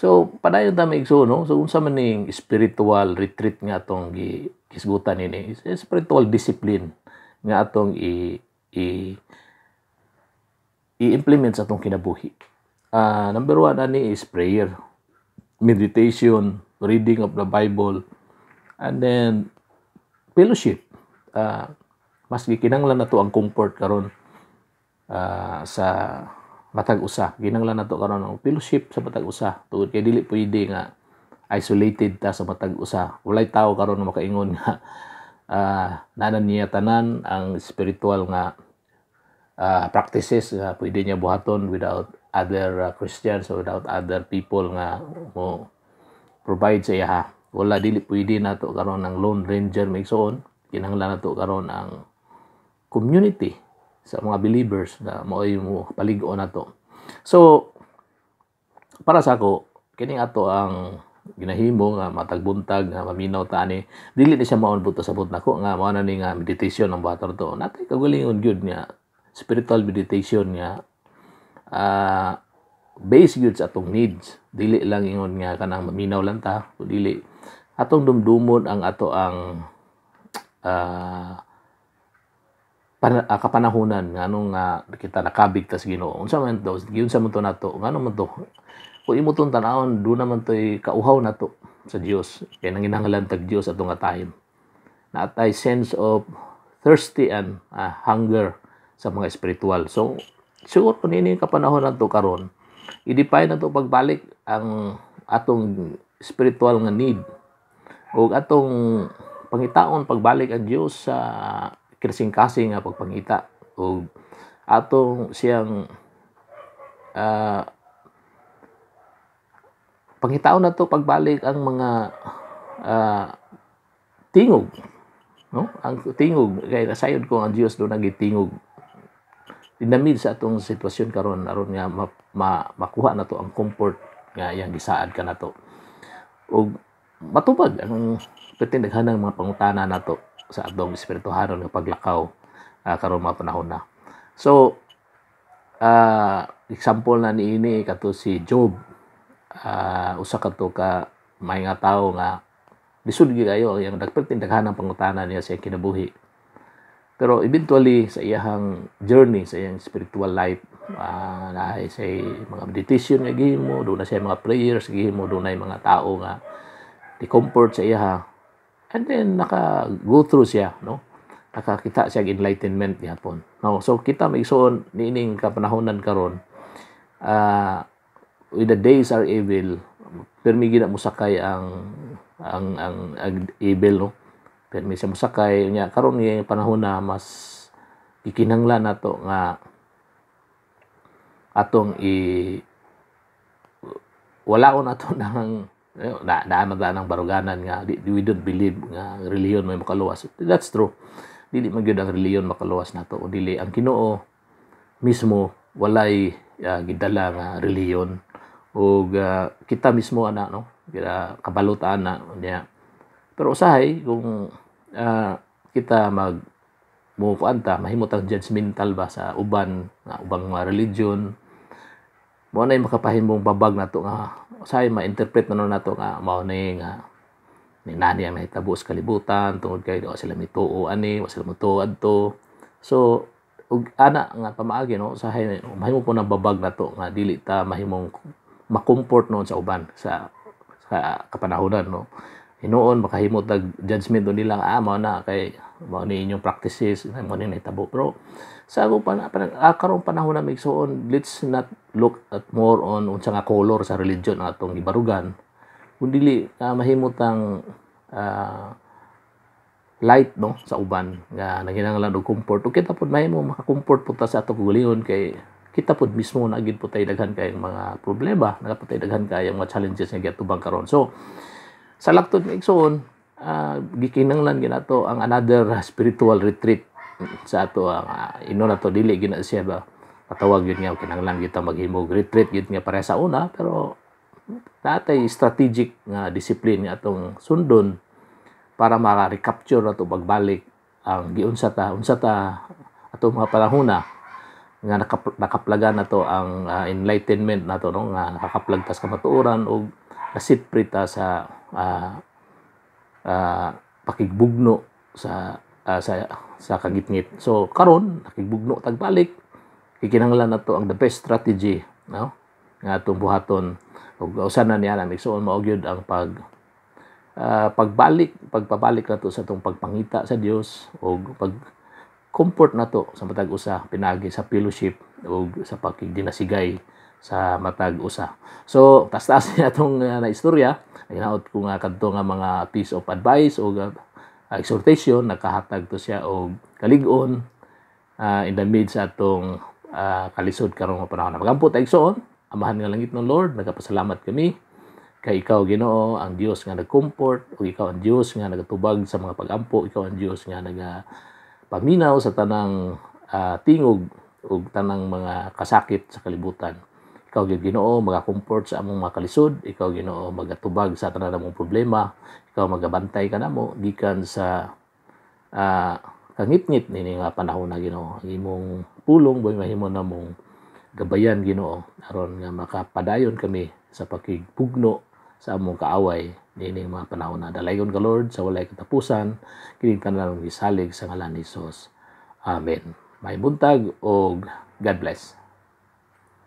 So padayon ta, mga igsoon, no? So unsa man ning spiritual retreat nga atong gisgutan nini? It's spiritual discipline nga atong i i i-implement sa atong kinabuhi. Number one ani is prayer, meditation, reading of the Bible, and then fellowship. Mas gikinahanglan nato ang comfort karon sa matag usa. Kinahanglan nato karon ang fellowship sa matag usa tungod kay dili pwede nga isolated ta sa matag usa. Walay tawo karon nga makaingon nga naa na niya tanan ang spiritual nga practices nga pwede niya buhaton without other Christians or without other people nga mo provide sa iya. Wala, dili pwede nato karon ang lone ranger, mga igsoon. Kinahanglan nato karon ang community sa mga believers na mao'y mo palig-on nato. So para sa ako, kining ato ang ginahimo nga matag buntag nga maminaw ta ani, dili ni siya maon buto sa nako nga mao na ni nga meditation ang buhaton to. Natay kagalingon gyud nga spiritual meditation nga based gyud sa atong needs. Dili lang ingon nga kanang maminaw lang ta, dili atong dumdumon ang ato ang kapanahunan nganong nga kita nakabig ta sa Ginoo. Unsa man to? Giunsa man to nato? Ngano man to? Kung imo tong tan-awon, duna man to'y kauhaw nato sa Dios kay nanginahanglan tag Dios ato nga time. Naatay sense of thirsty and hunger sa mga spiritual. So siguro nini kapanahon nato karon, i-define nato pagbalik ang atong spiritual nga need ug atong pangitaon pagbalik ang Dios sa kasing-kasing nga pagpangita ug atong siyang pangitaon nato pagbalik ang mga tingog, no? Ang tingog kay nasayod ko ang Dios duna gitingog in the midst sa atong sitwasyon karon aron nga makuha nato ang comfort nga iyang gisaad kanato ug matubag ang pertindaghanang mga pangutana nato sa atong espirituhanon nga paglakaw karon mga panahon na. So example na niini kato si Job, usa kadto ka may nga tawo nga lisod gyud kayo ang nagpertindaghanang pangutana niya sa iyang kinabuhi. Pero eventually sa iyahang journey, sa iyang spiritual life, naay sa mga meditation nga gihimo, duna siya mga prayers gihimo, dunay mga tao nga di comfort sa iyaha. And then naka go through siya, no? Nakakita siya og enlightenment gihapon. No, so kita, mga igsoon, niining kapanahonan karon, with the days are evil, permi gina mosakay ang evil, no? Permi siya mosakay nya. Karon nga panahon na mas gikinahanglan nato nga atong i walaon nato ng na naa man ta ng baruganan nga di, we don't believe nga relihiyon may makaluwas. That's true. Dili man gyud ang relihiyon makaluwas nato o dili ang Ginoo mismo walay gidala nga relihiyon ug kita mismo ana, no, kita kabalo ta ana niya. Pero usahay kung kita mag mo kuan ta, mahimo tang judgmental ba sa uban nga ubang mga religion, mao na makapahimong babag nato nga usahay ma-interpret na nato nga mao ni nga ni nani ang nahitabo sa kalibutan tungod kay wa sila mituo ani, wa sila motuo adto. So ug ana nga pamaagi, no, usahay mahimo po ng babag nato nga dili ta mahimong ma-comfort noon sa uban sa kapanahonan, no? Hinuon makahimo tag judgment do nila, mao na kay mao ni inyong practices, mao ni nahitabo. Pero sa ako karong panahon na, igsoon, let's not look at more on unsa nga color sa religion ang atong gibarugan kun dili mahimo tang light, no, sa uban nga nanginahanglan og comfort ug kita pod mahimo maka-comfort pud ta sa atong kaugalingon kay kita pod mismo naa gid pod tay daghan kayong mga problema, naa pod tay daghan kayong mga challenges nga giatubang karon. So sa laktod, nga igsoon, gikinahanglan ginato ang another spiritual retreat sa ato ang ino na to. Dili gina siya ba patawag yun nga kinahanglan kita maghimog retreat yun nga pareha sa una, pero natay strategic nga discipline nga atong sundon para maka-recapture nato pagbalik ang giunsa ta, unsa ta atong mga panahona. Nga nakaplagan nato ang enlightenment nato, no, nga nakakaplag ta sa kamatuoran ug na-set free ta sa pakigbugno sa kangitngit. So karon nakigbugno tag balik, gikinahanglan nato ang the best strategy, no, nga atong buhaton. Ug usa na niya na, igsoon, mao gyud ang pagbalik, pagpabalik nato sa atong pagpangita sa Dios ug pag comfort nato sa matag usa pinaagi sa fellowship ug sa pakigdinasigay sa matag usa. So taas-taas niya atong na istorya. Hinaot ko nga kadto nga mga piece of advice o exhortation nakahatag to siya og kalig-on in the midst sa atong kalisod karong nga panahon. Magampo ta, igsoon. Amahan nga langit ng Lord, nagapasalamat kami kay ikaw, Ginoo, ang Dios nga nag-comfort ug ikaw ang Dios nga nagatubag sa mga pagampo, ikaw ang Dios nga naga paminaw sa tanang tingog ug tanang mga kasakit sa kalibutan. Ikaw gyud, Ginoo, maga-comfort sa among mga kalisod, ikaw, Ginoo, magatubag sa tanan namong problema, ikaw magabantay kanamo gikan sa kangitngit nini nga panahon na, Ginoo. Ang imong pulong boy mahimo namong gabayan, Ginoo, aron nga makapadayon kami sa pakigbugno sa among kaaway niining mga panahon na. Dalaygon ka, Lord, sa walay katapusan. Kining tanan gisalig sa ngalan ni Jesus. Amen. May buntag og God bless.